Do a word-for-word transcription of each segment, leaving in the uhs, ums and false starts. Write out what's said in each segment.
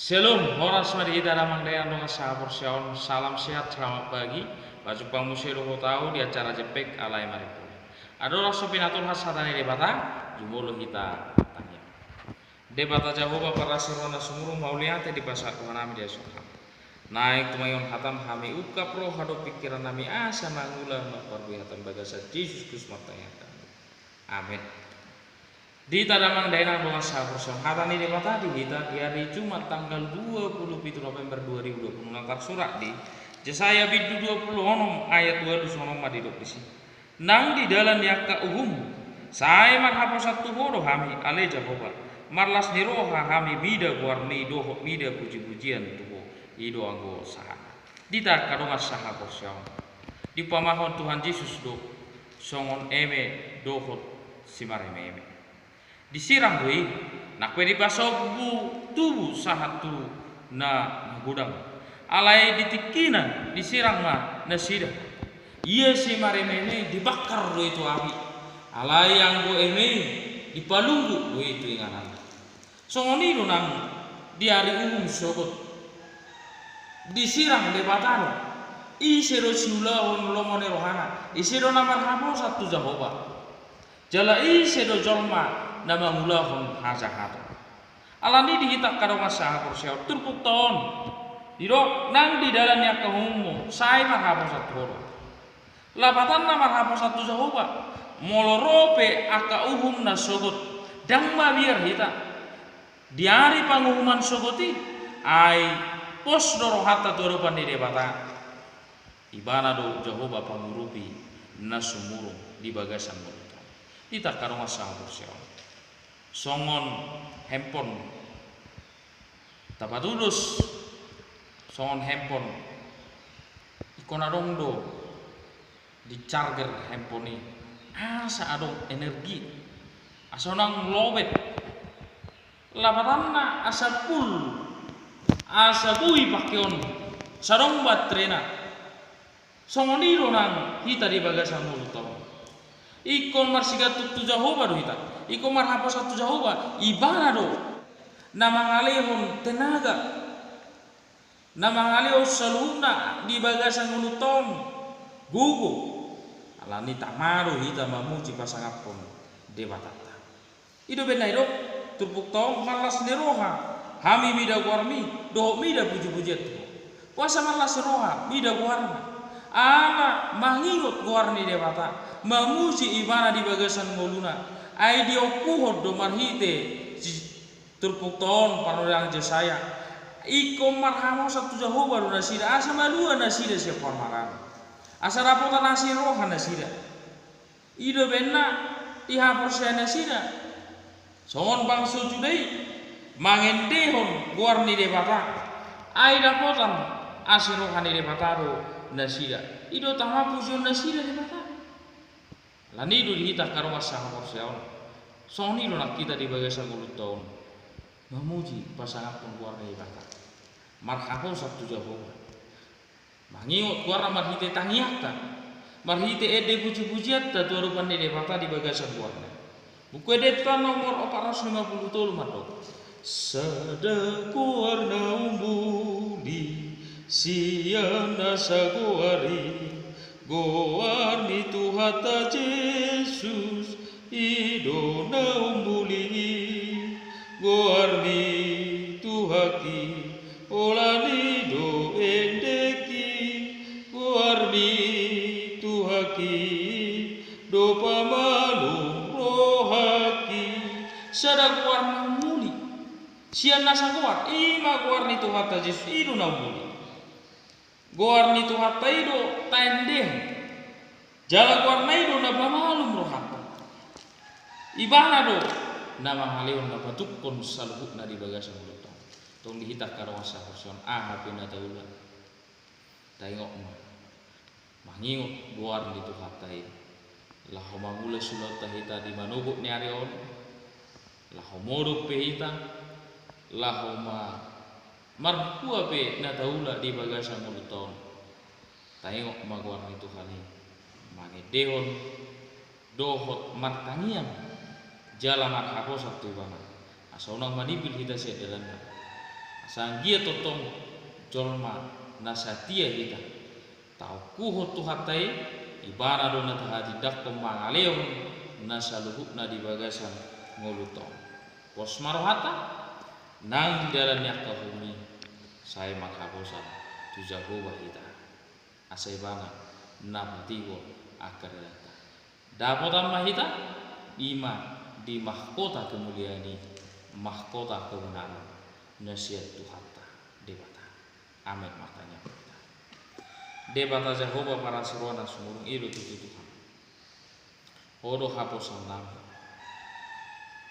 Shalom, horas ma di hita damang dainang dongan sahaporseaon, salam sehat, selamat pagi. Pajumpang muse dohot ahu di acara Jempek alai Maripoli. Andorang so pinatolhas hata ni Debata, jumolo hita tangiang. Debata Jahowa parasi roha na sumurung, mauliate dipasahat rohanami di son. Naeng tumangihon hatam hami, ungkap roha dohot pingkirannami asa mangula mangkorhon hatam, bagasan Jesus Kristus martangiang hami. Amin. Di hita damang dainang dongan sahaporseaon, hata ni Debata di hita di ari Jumat tanggal dua puluh pitu November dua ribu dua puluh enam tarsurat di Jesaya bindu dua puluh onom ayat ualu songon on ma didok disi. Nang di dalan ni angka uhum, sai marhaposan tu Ho do hami, ale Jahowa. Marlas ni roha hami mida goarmi dohot mida pujipujian tu Ho. I do anggo sahat. Di hita angka dongan sahaporseaon, diumpamahon Tuhan Jesus do songon eme dohot simaremeeme. Disirang do i, nang pe dipasombu tubu sahat tu na magodang. Alai di tingkina disirang ma nasida. Ia simaremeeme dibakar do i tu api. Alai anggo eme i dipalungguk do i tu ingananna. Songon i do nang di ari uhum sogot. Disirang Debata do. Ise do siulahon lomo ni rohana? Ise do na marhaposan tu Jahowa? Jala ise do jolma na mangulahon hajahaton? Alani di hita angka dongan sahaporseaon, turpukta on didok, nang di dalan ni angka uhummu sai marhaposan tu Ho do. Lapatanna marhaposan tu Jahowa. Molo ro pe angka uhum na sogot, ndang mabiar hita di ari panguhuman sogot i. Ai pos do rohanta tu adopan ni Debata. Ibana do Jahowa pangurupi na sumurung di bagasan ngolunta. Di hita angka dongan sahaporseaon, songon handphone. Tapatudos songon handphone. Ingkon adong do di charger handphone i asa adong energi, asa unang lobet. Lapatanna asa full, asa boi pangkeon, asa adong baterena. Songon i do nang hita di bagasan ngolunta on. Ingkon marsigantung tu Jahowa do hita. Ingkon marhaposan tu Jahowa. Ibana do na mangalehon tenaga, na mangalehon saluhutna di bagasan ngolunta on. Gogo. Alani tama do hita mamuji pasangaphon Debatanta. I do umbahen na didok turpukta on, marlas ni roha hami mida goarmi dohot mida pujipujian tu Ho. Boasa marlas ni roha mida goarna? Ala mangingot goar ni Debata, mamuji Ibana di bagasan ngoluna. Ai diompuhon do marhite si turpukta on, parnobian Jesaya. Ingkon marhaposan tu Jahowa do nasida asa malua nasida sian parmaraan, asa dapotan asi ni roha nasida. I do umbahen na dihaporseai nasida songon bangso Juda i, mangendehon goar ni Debata. Ai dapotan asi roha ni Debata do nasida. I do tama pujion nasida Debata. Alani i do di hita angka dongan sahaporseaon, songon i do nang hita di bagasan ngolunta on, mamuji pasangaphon goar ni Debata, marhaposan tu Jahowa. Mangingot goarna marhite tangiangta, marhite ende pujipujianta tu adopan ni Debata di bagasan goarna. Buku Ende Tuhan nomor opat ratus lima puluh tolu mandok: Sada goar na umbuli sian nasa goar i, goar ni Tuhanta Jesus, i do na umbuli i. Goar ni Tuhanki, holan i do endengki. Goar ni Tuhanki do pamalum rohangki. Sada goar na umbuli sian nasa goar, i ma goar ni Tuhanta Jesus, i do na umbuli. Goar ni Tuhanta i do taendehon, jala goarna i do na pamalum rohanta. Ibana do na mangalehon, na patungkon saluhutna di bagasan ngolunta on. Tong di hita angka dongan sahaporseaon, aha pe na taula, taingot ma mangingot goar ni Tuhanta i, laho mangula siulaonta hita di manogot ni ari on, laho modom pe hita, laho ma marhua pe na taula di bagasan ngolunta on. Taingot ma goar ni Tuhan i, mangendehon dohot martangiang jala marhaposan tu Ibana, asa unang manimbil hita sian dalanna. Sai anggiat tongtong jolma na satia hita. Taungkuhon Tuhanta i, Ibana do na tahatindangkon mangalehon na saluhutna di bagasan ngolunta on. Pos ma rohanta, nang di dalan ni angka uhum i, sai manghaposan tu Jahowa hita. Asa Ibana na patigor angka dalan ta. Dapotan ma hita, i ma di mahkota kemuliaan i, mahkota kemenangan na sian Tuhanta Debata. Amen. Martangiang ma hita. Debata Jahowa parasi roha na sumurung, i do tutu Tuhan. Ho do haposan nami.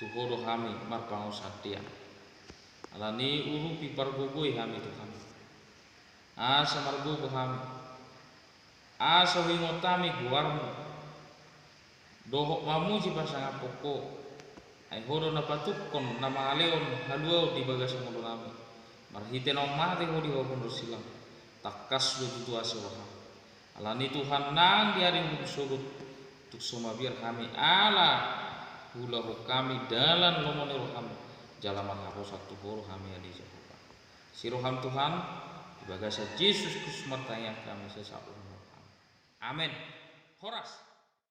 Tu Ho do hami marpangunsandean. Alani i urupi, pargogoi hami Tuhan. Asa margogo hami. Asa huingot hami goarmu. Dohot mamuji pasangaphon Ho. Ai Ho do na patungkon na mangalehon haluaon di bagasan ngolu nami. Marhite naung mate Ho di hau gondor silang. Tangkas do tutu asi roham. Alani i Tuhan, nang di ari ngolu sogot, tung so mabiar hami ala huulahon hami dalan lomo ni roham, jala marhaposan tu Ho do hami ale Jahowa. Asi roham Tuhan, di bagasan Jesus Kristus martangiang hami, sai sahat umur hami. Amen. Horas.